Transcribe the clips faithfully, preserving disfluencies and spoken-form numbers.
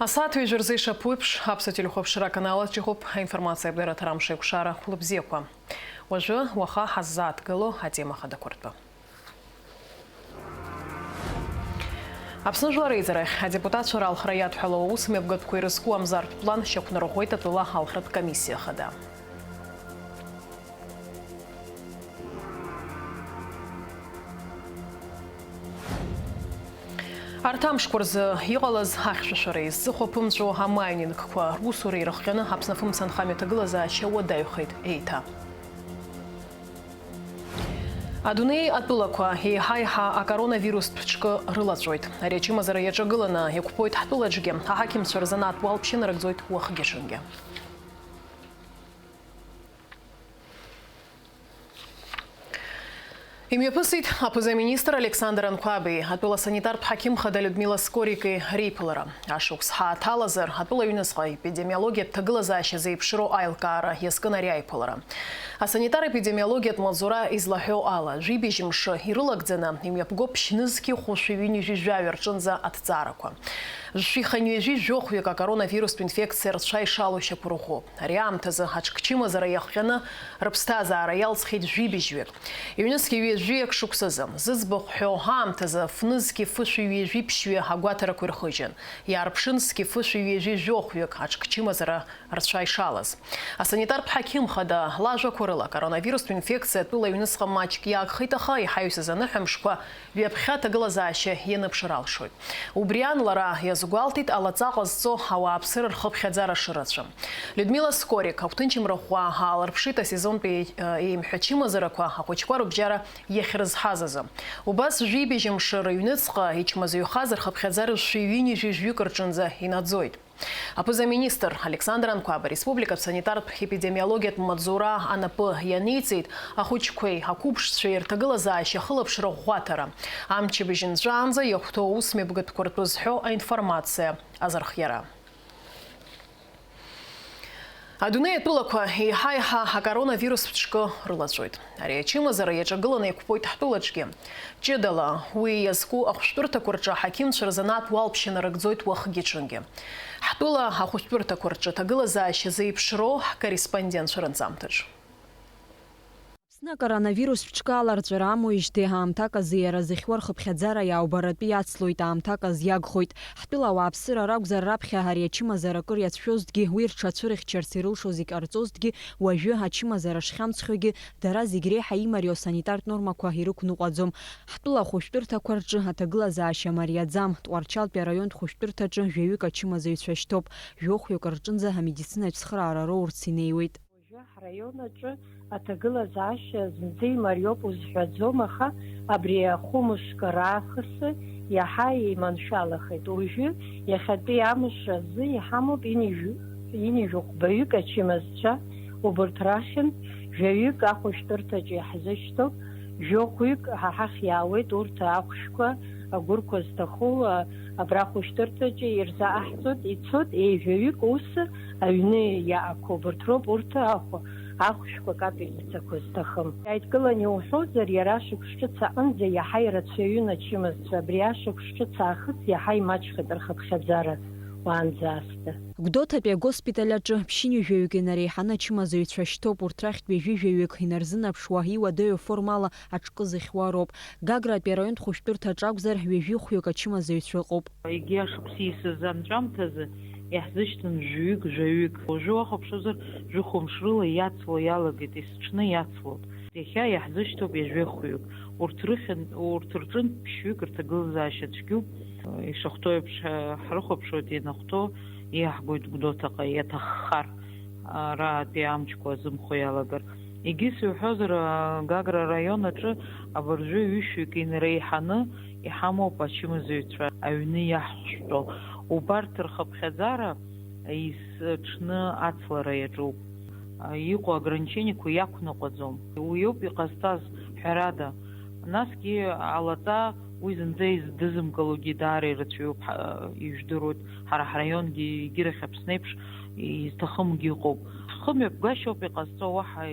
Асааҭ ҩажәа рзы ишаԥу еиԥш, Аԥсуа телехәаԥшра аканал аҿы иҟоуп аинформациа абераҭара амш еиқәшара хәлыбзиақәа. Уажәы, уаха ҳаззааҭгыло атема хадақәа ртәы. Аԥсны Жәлар Реизарахь адепутатцәа ралхра иадҳәалоу аусмҩаԥгатәқәа ирызку амзартә план шьақәнарӷәӷәеит атәыла алхратә комиссиа хада. Арҭ амшқәа рзы иҟалаз ахьшәашәареи зҵыхәа ԥымҵәо амаининкқәа русуреи ирыхҟьаны Аԥсны афымца анхамҩа аҭагылазаашьа уадаҩхеит еиҭа. Адунеи атәылақәа еиҳа-еиҳа акоронавирустә ҿкы рылаҵәоит. Ари ачымазара иаҿагыланы иқәԥоит ҳтәылаҿгьы, аҳақьымцәа рзанааҭ уалԥшьа нарыгӡоит уахгьы-ҽынгьы. Имҩаԥысит аԥыза-министр Александр Анқәаби атәыла санитартә ҳақьым хада Людмила Скорики реиԥылара. Ашықәс ҳааҭалазар, атәыла аҩныҵҟа епидемиологиатә ҭагылазаашьа зеиԥшроу аилкаара иазкын ари аиԥылара. Асанитар-епидемиологиатә маҵзура излаҳәо ала, жәибжь мшы ирылагӡаны имҩаԥгоуп ԥшьнызқьи хәышәи ҩынҩажәи жәаҩа рҿынӡа аҭҵаарақәа. Жәшәи хынҩажәи жәохәҩык акоронавирустә инфекциа рцәа ишалоу шьақәырӷәӷәоуп. Ари аамҭазы аҿкчымазара иахҟьаны рыԥсҭазаара иалҵхьеит жәибжьҩык. Ҩнызқьи ҩажәи акы шықәсазы, зыӡбахә ҳәоу аамҭазы фнызқьи фышәи ҩажәи ԥшьҩы агәаҭарақәа ирхыжьын, иаарԥшын зқьи фышәи ҩажәи жәохәҩык аҿкчымазара рцәа ишалаз. Асанитартә ҳақьым хада лажәақәа рыла, акоронавирустә инфекциа атәыла аҩныҵҟа маҷк иаагхеит, аха иҳаҩсыз аныҳәа мшқәа ҩаԥхьа аҭагылазаашьа ианыԥшыр алшоит. Убри аан лара иазгәалҭеит алаҵа ҟазҵо ауааԥсыра рхыԥхьаӡара шырацәам. Людмила Скорик агәҭынчымра ӷәӷәа аалырԥшит асезонтәи, э, еимҳәа чымазарақәа ахәыҷқәа рыбжьара иахьрызҳаз азы. Убас жәибжь мшы рыҩныҵҟа ичмазаҩхаз рхыԥхьаӡара шәи ҩынҩажәи жәаҩык рҿынӡа инаӡоит. Аԥыза-министр Александр Анқәаб ареспубликатә санитартә епидемиологиатә маҵзура анапы ианиҵеит ахәыҷқәеи ақәыԥшцәеи рҭагылазаашьа ахылаԥшра ӷәӷәаҭара, амчыбжь нҵәаанӡа иахәҭоу аусмҩаԥгатәқәа ртәы зҳәо аинформациа азырхиара. Адунеи атәылақәа еиҳа-еиҳа акоронавирус ҿкы рылаҵәоит. Ари ачымазара иаҿагыланы иқәԥоит ҳтәылаҿгьы. Ҷыдала уи иазку ахәшәтәырҭақәа рҿы аҳақьымцәа рзанааҭ уалԥшьа нарыгӡоит уахгьы-ҽынгьы. Ҳтәыла ахәшәтәырҭақәа рҿы аҭагылазаашьа зеиԥшроу ҳкорреспондентцәа рынҵамҭаҿ. Аԥсны акоронавирус ҿкы аларҵәара амоуижьҭеи аамҭак азы иара зыхьуа рхыԥхьаӡара иаубаратәы иацлоит, аамҭак азы иагхоит. Ҳтәыла ауааԥсыра ракәзар, раԥхьа ари ачымазара акыр иацәшәозҭгьы, уи рҽацәырыхьчарц ирылшоз икарҵозҭгьы, уажәы ачымазара шхьамҵхьоугьы, дара зегь реиҳа имариоу санитартә нормақәа ирықәныҟәаӡом. Ҳтәыла ахәышәтәырҭақәа рҿы аҭагылазаашьа мариаӡам. Тҟәарчалтәи араионтә хәышәтәырҭаҿы жәаҩык ачымазаҩцәа шьҭоуп. Жәохәҩык рҿынӡа амедицинатә цхыраара роурц инеиуеит. Уажәы ҳраион аҿы аҭагылазаашьа зынӡа имариоуп узҳәаӡом, аха абри ахәымшкы раахыс иаҳа еиманшәалахеит. Уажәы иахьатәи амш азы иҳамоуп ҩынҩажәи хәбаҩык ачымазцәа, убарҭ рахьынтә жәаҩык ахәышәтәырҭаҿы иаҳзышьҭоуп, жәохәҩык ҳа ҳахь иаауеит, урҭ ахәшәқәа, агәырқәа зҭаху, а, абра ахәышәтәырҭаҿы ирзаҟаҳҵоит, ицоит, еи жәаҩык ус аҩны иаақәоу убарҭ роуп, урҭ ахә-, ахәшәқәа капельницақәа зҭахым. Иааидкыланы иуҳәозар, иара шықәс ҿыц аҟынӡа иаҳа ирацәаҩын ачымазцәа, абри ашықәс ҿыц аахыс иаҳа имаҷхеит рхыԥхьаӡара уаанӡа аасҭа. Гәдоуҭатәи агоспиталь аҿы ԥшьынҩажәаҩык инареиҳаны ачымазаҩцәа шьҭоуп, урҭ рахьтә ҩажәи жәаҩык инарзынаԥшуа, иуадаҩу аформала аҿкы зыхьуа роуп. Гагратәи араионтә хәышәтәырҭаҿы акәзар, ҩажәи хәҩык ачымазаҩцәа ыҟоуп. Егьи ашықәс иисыз анҵәамҭазы иаҳзышьҭын жәаҩык, жәаҩык. Уажәы уахәаԥшуазар, жәохәымш рыла иацло иалагеит, есыҽны иацлоит. Иахьа иаҳзышьҭоуп ҩажәи хәҩык. Урҭ рыхьын, урҭ рҿынтә ԥшьҩык рҭагылазаашьа цәгьоуп. Ишахәҭоу еиԥш, ҳрыхәаԥшуеит, ианахәҭоу иаҳгоит Гәдоуҭаҟа, иаҭаххар, араатәи амчқәа азымхо иалагар. Егьыс иуҳәозар, Гагра араион аҿы абыржәы ҩышәҩык инареиҳаны иҳамоуп ачымазаҩцәа аҩны иаҳхәшәтәу. Убарҭ рхыԥхьаӡара есыҽны ацлара иаҿуп. Иҟоу ограничениақәа иақәныҟәаӡом. Уиоуп иҟазҵаз, ҳәарада. Насгьы алаҵа уи зынӡа из-, дызымкылогьы даара ирацәаҩуп, ҳа-, ижәдыруеит, ҳара ҳраионгьы егьирахь Аԥсны еиԥш изҭахымгьы ыҟоуп. Ҳхы мҩаԥгашьоуп иҟазҵо, уаҳа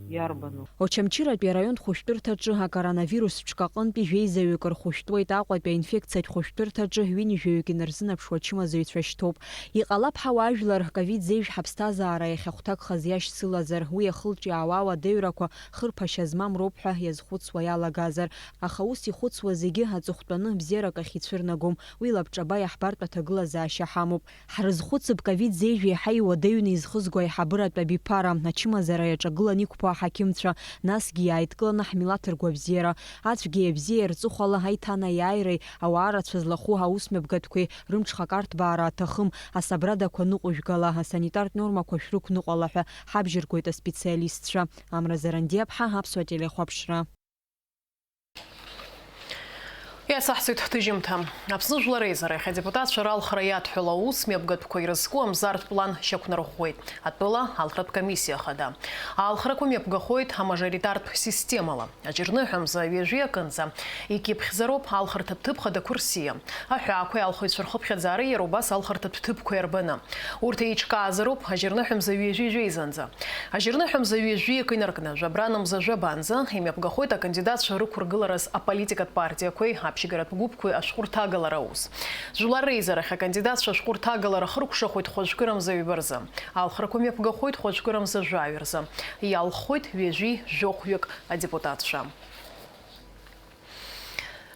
Иарбану? Очамчыратәи араионтә хәышәтәырҭаҿы акоронавирус ҿкы аҟынтәи жәеизаҩык рхәышәтәуеит, Аҟәатәи аинфекциатә хәышәтәырҭаҿы ҩынҩажәаҩык инарзынаԥшуа ачымазаҩцәа шьҭоуп. Иҟалап ҳауаажәлар ковид зеижә ҳаԥсҭазаара иахьахәҭакхаз иашьцылазар, уи ахылҿиаауа ауадаҩрақәа хырԥашьа змам роуп ҳәа иазхәыцуа иалагазар. Аха ус ихәыцуа зегьы аҵыхәтәаны бзиарак ахь ицәырнагом, уи лабҿаба иаҳбартә аҭагылазаашьа ҳамоуп. Ҳрызхәыцып ковид зеижә еиҳа иуадаҩны изхызго аиҳабыратә абиԥара, ачымазара иаҿагыланы иқәԥо аҳақьымцәа, насгьы иааидкыланы ҳмилаҭ ргәабзиара. Ацәгьеи абзиеи рҵыхәала аиҭанаиааиреи ауаа рацәа злахәу аусмҩаԥгатәқәеи рымҽхак арҭбаара аҭахым, асабрадақәа ныҟәыжәгала, асанитартә нормақәа шәрықәныҟәала ҳәа ҳабжьыргоит аспециалистцәа. Амра Зарандиаԥҳа, Аԥсуа телехәаԥшра. Иацаҳҵоит ҳҭыжьымҭа. Аԥсны Жәлар Реизарахь адепутатцәа ралхра иадҳәало аус мҩаԥгатәқәа ирызку амзартә план шьақәнарӷәӷәеит атәыла алхратә комиссиа хада. Алхрақәа мҩаԥгахоит амажоритартә системала. Аџьарныҳәа мза ҩажәи акынӡа икьыԥхьӡароуп алхырҭатә ҭыԥ хадақәа рсиа. Аҳәаақәеи алхыҩцәа рхыԥхьаӡареи иара убас алхырҭатә ҭыԥқәа иарбаны. Урҭ еиҿкаазароуп аџьарныҳәа мза ҩажәи жәеизанӡа. Аџьарныҳәа мза ҩажәи акы инаркны, жәабран мза жәабанӡа имҩаԥгахоит акандидатцәа рықәыргылараз аполитикатә партиақәеи аԥшьгаратә гәыԥқәеи ашәҟәырҭагалара аус. Жәлар Реизарахь акандидатцәа ашәҟәырҭагалара хыркәшахоит хәажәкыра мза ҩба рзы. Алхрақәа мҩаԥгахоит хәажәкыра мза жәаҩа рзы. Иалххоит ҩажәи жәохәҩык адепутатцәа.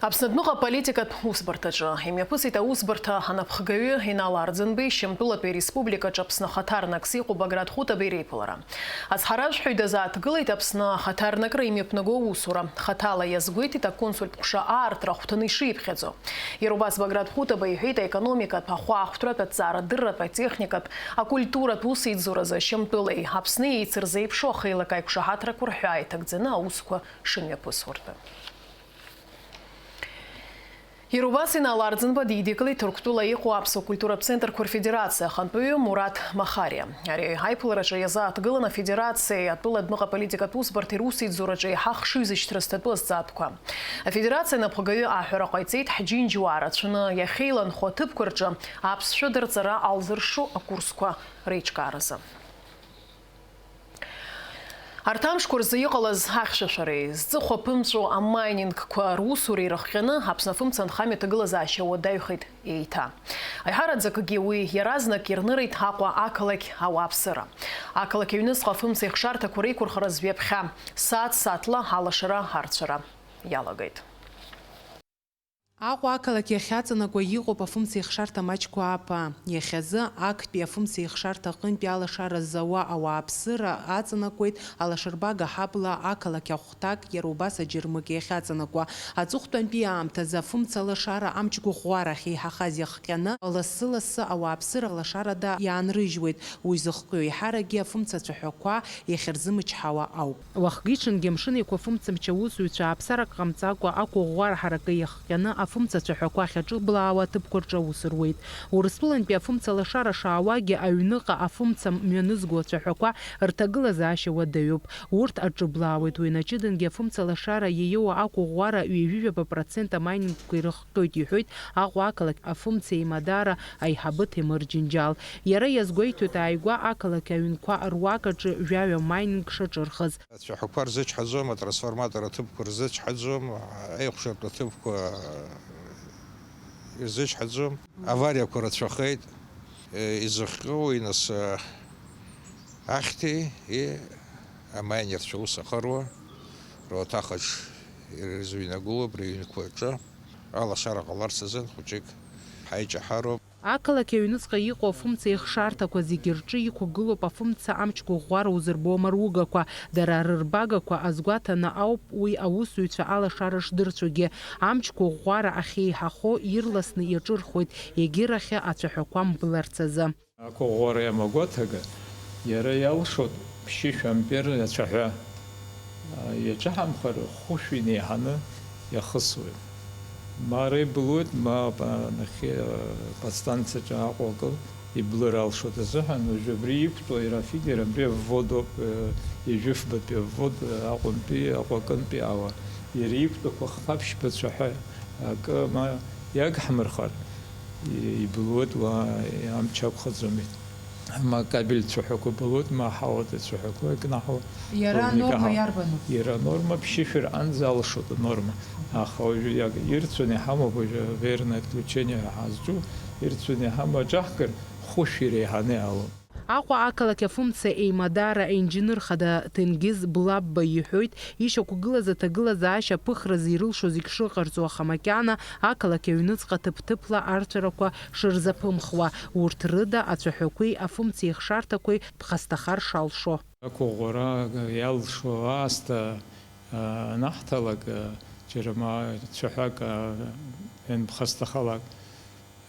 Аԥсны адәныҟа аполитикатә усбарҭаҿы имҩаԥысит аусбарҭа анапхгаҩы Инал Арӡынбеи Шьамтәылатәи ареспубликаҿы Аԥсны ахаҭарнакс иҟоу Баграт Хәытабеи реиԥылара. Ацҳаражәҳәаҩ дазааҭгылеит Аԥсны ахаҭарнакра имҩаԥнаго аусура. Хаҭала иазгәеиҭеит аконсултә ҟәша аартра ахәҭаны ишиԥхьаӡо. Иара убас Баграт Хәытаба иҳәеит аекономикатә, ахәаахәҭратә, аҭҵаарадырратә, атехникатә, акультуратә усеицуразы Шьамтәылеи Аԥсни еицырзеиԥшу ахеилак аиқәшаҳаҭрақәа рҳәаа иҭагӡаны аусқәа шымҩаԥысуа ртәы. Иара убас Инал Арӡынба дидикылеит Ҭырқәтәыла иҟоу аԥсуа культуратә центрқәа рфедерациа ахантәаҩы Мураҭ Махариа. Ари аиԥылараҿы иазааҭгылан афедерациеи атәыла адәныҟа аполитикатә усбарҭеи русеицураҿы еиҳа хшыҩзышьҭра зҭатәу азҵаатәқәа. Афедерациа анапхгаҩы аҳәара ҟаиҵеит ҳџьынџьуаа рацәаны иахьеиланхо аҭыԥқәа рҿы аԥсшәа дырҵара алзыршо акурсқәа реиҿкааразы. Арҭ амшқәа рзы иҟалаз ахьшәашәареи, зҵыхәа ԥымҵәо амайнингқәа русуреи рыхҟьаны Аԥсны афымца анхамҩа аҭагылазаашьа уадаҩхеит еиҭа. Аиҳараӡакгьы уи иаразнак ирнырит Аҟәа ақалақь ауааԥсыра. Ақалақь аҩныҵҟа афымца ихшарҭақәа реиқәырхараз ҩаԥхьа сааҭ-сааҭла алашара арцәара иалагеит. Аҟәа ақалақь иахьаҵанакуа иҟоуп афымцеихшарҭа Мачқәа Апа. Иахьазы актәи афымцеихшарҭа аҟынтәи алашара зауа ауааԥсыра аҵанакуеит алашарбага ҳабла ақалақь ахәҭак, иара убас аџьармыкьа иахьаҵанакуа. Аҵыхәтәантәи аамҭазы афымца алашара амч гәыӷәӷәара ахьеиҳахаз иахҟьаны, лассы-лассы ауааԥсыра лашарада иаанрыжьуеит. Уи зыхҟьо еиҳаракгьы афымца ацәаҳәақәа иахьырзымчҳауа ауп. Уахгьы-ҽынгьы Амшын Еиқәа афымцамч аусзуҩцәа ааԥсарак ҟамҵакәа ақәыӷәӷәара ҳаракы иахҟьаны афымца ацәаҳәақәа ахьаҿыблаауа аҭыԥқәа рҿы аус руеит. Урыстәылантәи афымца лашара шаауагьы аҩныҟа афымца мҩанызго ацәаҳәақәа рҭагылазаашьа уадаҩуп. Урҭ аҿыблаауеит, уи наҷыдангьы афымца лашара иаиуа ақәыӷәӷәара ҩажәижәаба процент амайнингқәа ирыхҟьоит, иҳәоит Аҟәа ақалақь афымца еимадара аиҳабы Ҭемыр Џьынџьал. Иара иазгәеиҭоит ааигәа ақалақь аҩнқәа руак аҿы жәаҩа майнинг шаҿырхыз. Ацәаҳәақәа рзычҳаӡом, атрансформатор аҭыԥқәа рзычҳаӡом, аихәшатә аҭыԥқәа ирзычҳаӡом. Авариақәа рацәахеит. Изыхҟьоу уи нас, ахьҭеи, и, амайнерцәа ус ахыруа, руаҭахаҿ ирзыҩнагылоуп рыҩнқәа рҿы. Алашара ҟаларц азын хәыҷык ҳаиҷаҳароуп. Ақалақь аҩныҵҟа иҟоу афымца еихшарҭақәа зегьы рҿы иқәгылоуп афымца амч гәыӷәӷәара узырбо амаругақәа. Дара рырбагақәа азгәаҭаны ауп уи аусзуҩцәа алашара шдырцәогьы. Амч гәыӷәӷәара ахьеиҳахо ирласны иаҿырхуеит, егьырахьы ацәаҳәақәа мбларц азы. Ақәыӷәӷәара иамагәаҭага, иара иалшоит ԥшьышә ампер ацәаҳәа. Иаҿаҳамхар, хәышә инеиҳаны иахысуеит. Ма ара иблуеит, ма па-, нахьхьи, а, подстанциаҿы Аҟәа акы иблыр алшоит азыҳәан, уажәы абри иқәтәоу иара афидер, абри авводоуп, э, ҩажәифбатәи аввод, э, Аҟәантәи, Аҟәа акынтәи ала. Иара иқәтәақәа хԥа-ԥшьба цәаҳәа акы ма иагҳмырхар, и-, иблуеит, уа амч ақәхаӡомеит. Ма кабель цәаҳәақәа былуеит, ма ҳауатәи цәаҳәақәа икнаҳауеит. Иара Аурника норма ҳа-, иарбану? Иара норма ԥшьышәыр анӡа алшоит анорма. Аха уажәы иаг-, ирцәаны иҳамоуп, уажәы аварийное отключение ҳазҿу, ирцәаны иҳамоу аҿаҳкыр, хәышә иреиҳаны иалоуп. Аҟәа ақалақь афымца еимадара аинженер хада Ҭенгиз Блабба иҳәоит, ишьақәгылаз аҭагылазаашьа аԥыхразы ирылшо зегь шыҟарҵо, аха макьана ақалақь аҩныҵҟа ҭыԥ-ҭыԥла арцәарақәа шырзаԥымхуа, урҭ рыда ацәаҳәақәеи афымцеи хшарҭақәеи ԥхасҭахар шалшо. Ақәыӷәӷәара иалшо аасҭа, а, анаҳҭалак, а, џьара ма цәаҳәак, а, ианԥхасҭахалак,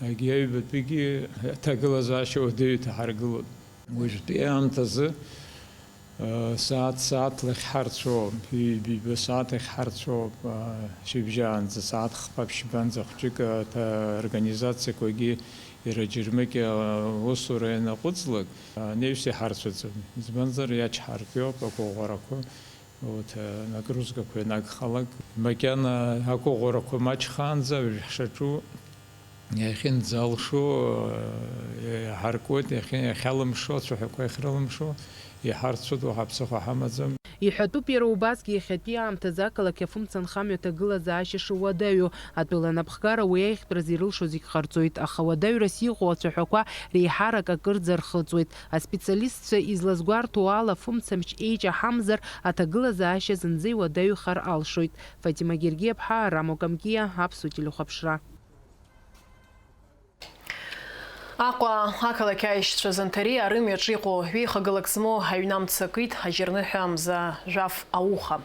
егьи аҩбатәигьы аҭагылазаашьа уадаҩы иҭаҳаргылоит. Уажәтәи аамҭазы, а, сааҭ-сааҭла ихьҳарцәоуп, ҩба-ҩба сааҭ ихьҳарцәоуп, а, шьыбжьаанӡа, сааҭ хԥа-ԥшьбанӡа хәҷык, а, аҭа-, организациақәагьы иара џьармыкьа, а, усура ианаҟәыҵлак, а, анаҩс иҳарцәаӡом. Избанзар, иачҳартәиоуп ақәыӷәӷәарақәа. Урҭ, э, нагрузкақәа ианагхалак, макьана ақәыӷәӷәарақәа маҷхаанӡа уажә ҳшаҿу иахьынӡалшо, э, иҳаркуеит, иахьа-, иахьалымшо, ацәаҳәақәа иахьрылымшо, иҳарцәоит, уаҳа ԥсыхәа ҳамаӡам. Иҳәатәуп иара убасгьы иахьатәи аамҭазы ақалақь афымца анхамҩа аҭагылазаашьа шуадаҩу. Атәыла анапхгара уи аиӷьтәразы ирылшо зегь ҟарҵоит, аха уадаҩрас иҟоу ацәаҳәақәа реиҳарак акырӡа рхыҵуеит. Аспециалистцәа излазгәарҭо ала, фымцамч еиҷаҳамзар, аҭагылазаашьа зынӡа иуадаҩхар алшоит. Фатима Гергиаԥҳа, Рамо Камкиа, Аԥсуа телехәаԥшра. Аҟәа ақалақь аишьцәа Занҭариа рымҩаҿ иҟоу ҩеихагылак змоу аҩны амца акит, аџьарныҳәа мза жәаф ауха.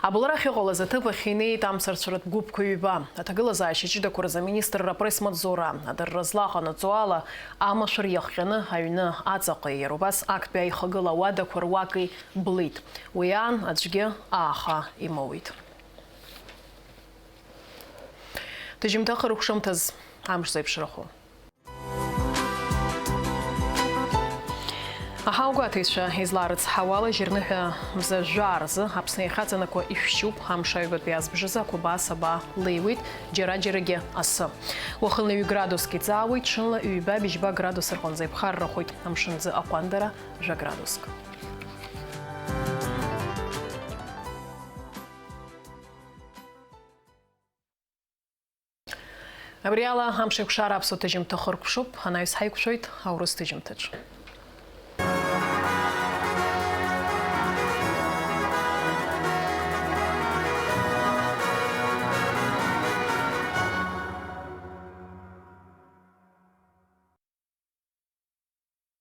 Абылра ахьыҟалаз аҭыԥ ахь инеит амцарцәаратә гәыԥқәа ҩба. Аҭагылазаашьа ҷыдақәа рзы аминистрра апресс-маҵзура адырра злаҟанаҵо ала, амашәыр иахҟьаны аҩны аҵаҟеи иара убас актәи аихагыла ауадақәа руаки блит. Уи аан аӡәгьы ааха имоуит. Ҭыжьымҭа хыркәшамҭаз амш зеиԥшрахо. Аҳауагәаҭаҩцәа излаарыцҳауала, џьарныҳәа мза жәаа рзы Аԥсны иахьаҵанакуа ишәшьуп, амш аҩбатәи азбжазы ақәабаа-сабаа леиуеит, џьара-џьарагьы асы. Уахынла ҩ градуск иҵаауеит, ҽынла ҩба-быжьба градус рҟынӡа иԥхаррахоит, амшынӡы аҟәандара жәа градуск. Абри ала амш еиқәшара аԥсуа ҭыжьымҭа хыркәшоуп, анаҩс ҳаиқәшәоит аурыс ҭыжьымҭаҿ.